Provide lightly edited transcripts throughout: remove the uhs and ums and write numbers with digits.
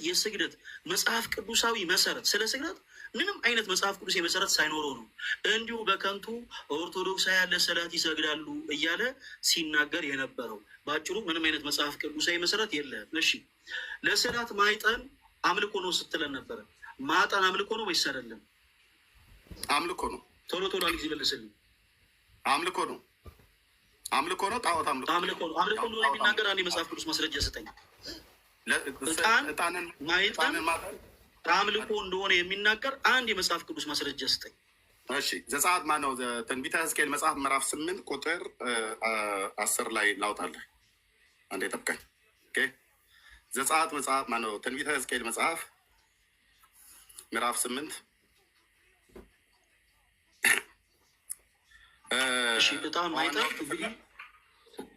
የስግደት መጽሐፍ ቅዱሳዊ መሰረት፣ ስለ ስግደት ምንም አይነት መጽሐፍ ቅዱስ መሰረት ሳይኖረው ነው እንዲሁ በከንቱ ኦርቶዶክሳውያን ለስዕላት ይሰግዳሉ እያለ ሲናገር የነበረው። በአጭሩ ምንም አይነት መጽሐፍ ቅዱሳዊ መሰረት የለም። እሺ፣ ለስዕላት ማይጠን አምልኮ ነው ስትለን ነበረ። ማጠን አምልኮ ነው ወይስ አይደለም? አምልኮ ነው። ቶሎ ቶሎ አንድ ጊዜ መልስልኝ። አምልኮ ነው። አምልኮ ነው። ጣዖት አምልኮ። አምልኮ ነው። አምልኮ እንደሆነ የሚናገር አንድ የመጽሐፍ ቅዱስ ማስረጃ ስጠኝ። ዕጣን ዕጣንን ማይጠን ዕጣንን ማጠን አምልኮ እንደሆነ የሚናገር አንድ የመጽሐፍ ቅዱስ ማስረጃ ስጠኝ። እሺ፣ ዘጸአት ማነው? ትንቢተ ሕዝቅኤል መጽሐፍ ምዕራፍ 8 ቁጥር 10 ላይ ላውጣልህ። አንዴ ጠብቀኝ። Okay። ዘጸአት መጽሐፍ ማነው? ትንቢተ ሕዝቅኤል መጽሐፍ ምዕራፍ 8። እሺ፣ ዕጣን ማይጠን እንግዲህ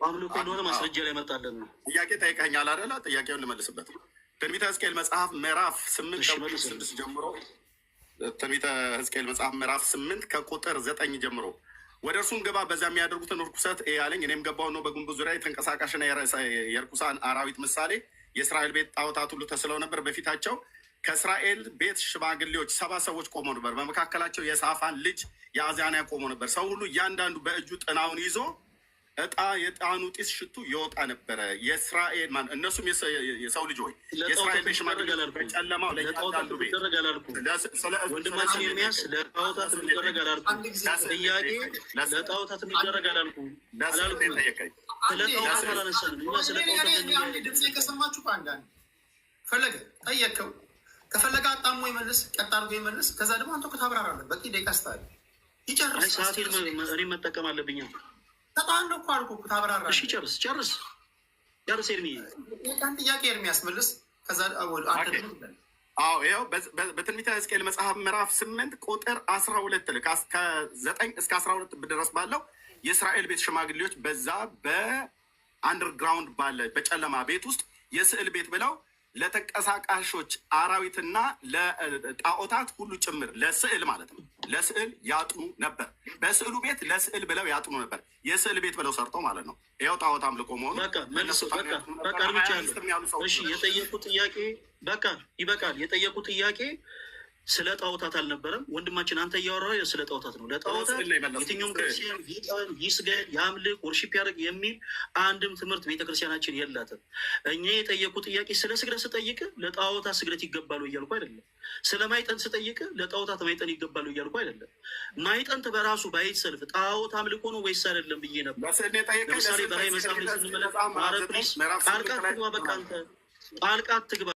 አምልኮ እንደሆነ ማስረጃ ላይ መጣለን ነው። ጥያቄ ጠይቀኸኛል አይደለ? ጥያቄውን ልመልስበት። ትንቢተ ሕዝቅኤል መጽሐፍ ምዕራፍ 8 እሺ፣ ከቁጥር መልስልኝ። 6 ጀምሮ፣ ትንቢተ ሕዝቅኤል መጽሐፍ ምዕራፍ 8 ከቁጥር 9 ጀምሮ፣ ወደ እርሱም ግባ፣ በዚያ የሚያደርጉትን ርኩሰት እይ አለኝ። እኔም ገባሁ፣ እነሆ በግንቡ ዙሪያ የተንቀሳቃሽና የርኩሳን አራዊት ምሳሌ የእስራኤል ቤት ጣዖታት ሁሉ ተስለው ነበር። በፊታቸው ከእስራኤል ቤት ሽማግሌዎች 70 ሰዎች ቆመው ነበር። በመካከላቸው የሳፋን ልጅ የአዛንያ ቆሞ ነበር። ሰው ሁሉ እያንዳንዱ በእጁ ጥናውን ይዞ እጣ የዕጣኑ ጢስ ሽቱ ይወጣ ነበረ። የእስራኤል ማን እነሱም የሰው ልጅ ሆይ ለጣዖታት የእስራኤል ቤት የሚደረግ ሽማግሌዎች አላልኩም። በጨለማው ለጣዖታት ለእያንዳንዱ ቤት የሚደረግ አላልኩም። ወንድማችን ኤርሚያስ፣ ለጣዖታት የሚደረግ አላልኩም። አንድ ጊዜ ጥያቄ ለጣዖታት የሚደረግ አላልኩም ለስዕል አላልኩም። ጠየቀኝ። ስለ ጣዖታት አላነሳንም። እኛ ስለ ጣዖታት አንዴ ድምፄ ከሰማችሁ እኮ አንዳንድ ፈለገ ጠየቅከው፣ ከፈለገ አጣሞ ይመልስ፣ ቀጥ አድርጎ ይመልስ። ከዛ ደግሞ አንተ እኮ ታብራራለህ። በቂ ደቂቃ ስታለ ይጨርስ። አይ፣ ሰዓቴን እኔ መጠቀም አለብኛ። ተጣንዶ እኮ አልኩህ እኮ ታብራራለህ። እሺ፣ ጨርስ ጨርስ ጨርስ ኤርሚ። የቀን ጥያቄ ኤርሚያስ መልስ። ከዛ አንተ ደግሞ አዎ፣ ይኸው በትንቢተ ሕዝቅኤል መጽሐፍ ምዕራፍ 8 ቁጥር 12 ላይ ከ9 እስከ 12 ድረስ ባለው የእስራኤል ቤት ሽማግሌዎች በዛ በ underground ባለ በጨለማ ቤት ውስጥ የስዕል ቤት ብለው ለተንቀሳቃሾች አራዊትና ለጣዖታት ሁሉ ጭምር፣ ለስዕል ማለት ነው፣ ለስዕል ያጥኑ ነበር። በስዕሉ ቤት ለስዕል ብለው ያጥኑ ነበር። የስዕል ቤት ብለው ሰርተው ማለት ነው። ይኸው ጣዖት አምልኮ መሆኑ በቃ መልስ። እነሱ በቃ ያጥኑ ነበር። በቃ ሀያ እርምጃ አምስትም ያሉ ሰዎች እሺ ነበሩ። የጠየቁ ጥያቄ በቃ ይበቃል። የጠየቁ ጥያቄ ስለ ጣዖታት አልነበረም ወንድማችን። አንተ እያወራህ ስለ ጣዖታት ነው። ለጣዖታት ስዕል ነው የመለስኩት። የትኛውም ክርስቲያን ይጠን፣ ይስገድ፣ ያምልክ፣ worship ያደርግ የሚል አንድም ትምህርት ቤተክርስቲያናችን የላትም። እኛ የጠየቁ ጥያቄ ስለ ስግደት ስጠይቅ ለጣዖታት ስግደት ይገባሉ እያልኩ አይደለም። ስለ ማዕጠንት ስጠይቅ ለጣዖታት ማዕጠን ይገባሉ እያልኩ አይደለም። ማዕጠንት በራሱ by itself ጣዖት አምልኮ ነው ወይስ አይደለም ብዬ ነበር። ለስዕል ነው የጠየቀኝ። ለምሳሌ ለስዕል በራዕይ መጽሐፍ ላይ ሕዝቅኤል ስንመለከት መጽሐፍ ምዕራፍ ኧረ 9 please ምዕራፍ ጣልቃ 8 ላይ አትግባ። በቃ አንተ ጣልቃ አትግባ።